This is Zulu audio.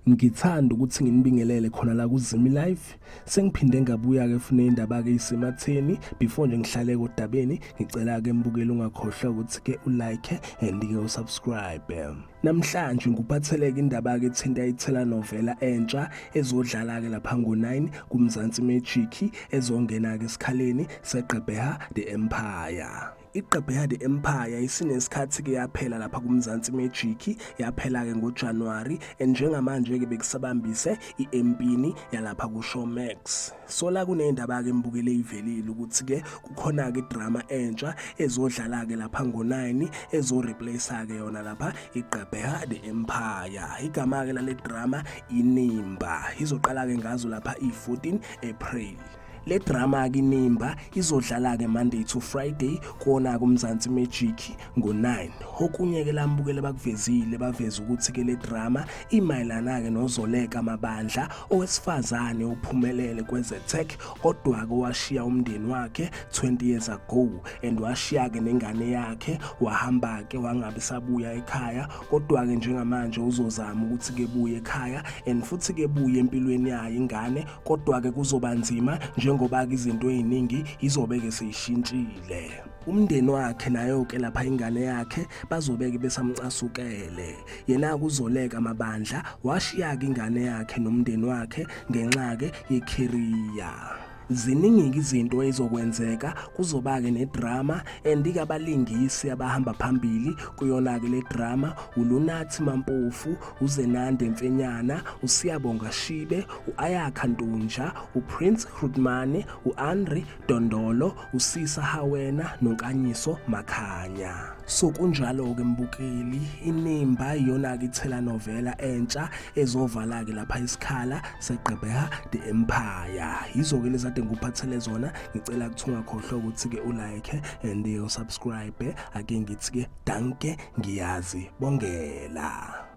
Ngithanda ukuthi nginibingelele khona la kuZimi Live. Sengiphinde ngabuya ke funa indaba ke isematheni. Before nje ngihlale kodabeni, ngicela ke mbukeli ungakhohlwa ukuthi ke ulike and ke usubscribe. Namhlanje ngikuphatheleke indaba ke ethinta ithela novela entsha ezodlala ke lapha ngo-9 kuMzansi Magic ezongena ke esikhaleni seGqeberha The Empire. IGqeberha The Empire isinesikhathi ke yaphela lapha kuMzansi Magic, yaphela ke ngoJanuary and njengamanje ke bekusabambise iempini yalapha kuShowmax. So la kunendaba ke mbukele ivelile ukuthi ke kukhona ke drama entsha ezodlala ke lapha ngo9 ezo replace ke yona lapha iGqeberha The Empire. Igama ke lale drama Inimba. Izoqala ke ngazo lapha i14 April. Le drama ke Inimba izodlala ke Monday to Friday kona kuMzansi Magic ngo9. Okunye ke lambukele bakuvezile baveza ukuthi ke le drama imayelana ke noZoleka Mabandla owesifazane ophumelele kweze tech kodwa ke washiya umndeni wakhe 20 years ago and washiya ke nengane yakhe wahamba ke wangabe sabuya ekhaya kodwa ke njengamanje uzozama ukuthi ke buye ekhaya and futhi ke buye empilweni yayo ingane kodwa-ke kuzoba nzima njengoba-ke izinto ey'ningi izobe-ke seyishintshile. Umndeni wakhe nayo-ke lapha ingane yakhe bazobe-ke besamcasukele. Yena-ke uZoleka Mabandla washiya-ke ingane yakhe nomndeni wakhe ngenxa-ke yekheriya. Ziningi-ke izinto ezizokwenzeka, kuzoba-ke nedrama and-ke abalingisi abahamba phambili kuyona-ke le drama uLunathi Mampofu, uZenande Mfenyana, uSiyabonga Shibe, u-Ayakha Ntunja, uPrince Grootmane, u-Andre Dondolo, uSisa Hawena noNkanyiso Makhanya. So kunjalo-ke mbukeli, inimba iyona-ke ithelenovela entsha ezovala-ke lapha isikhala seGqeberha The Empire. Yizo-ke lezi ade ngikuphathele zona, ngicela ukuthi ungakhohlwa ukuthi-ke ulike and usubscribe. Ake ngithi-ke danke ngiyazi bongela.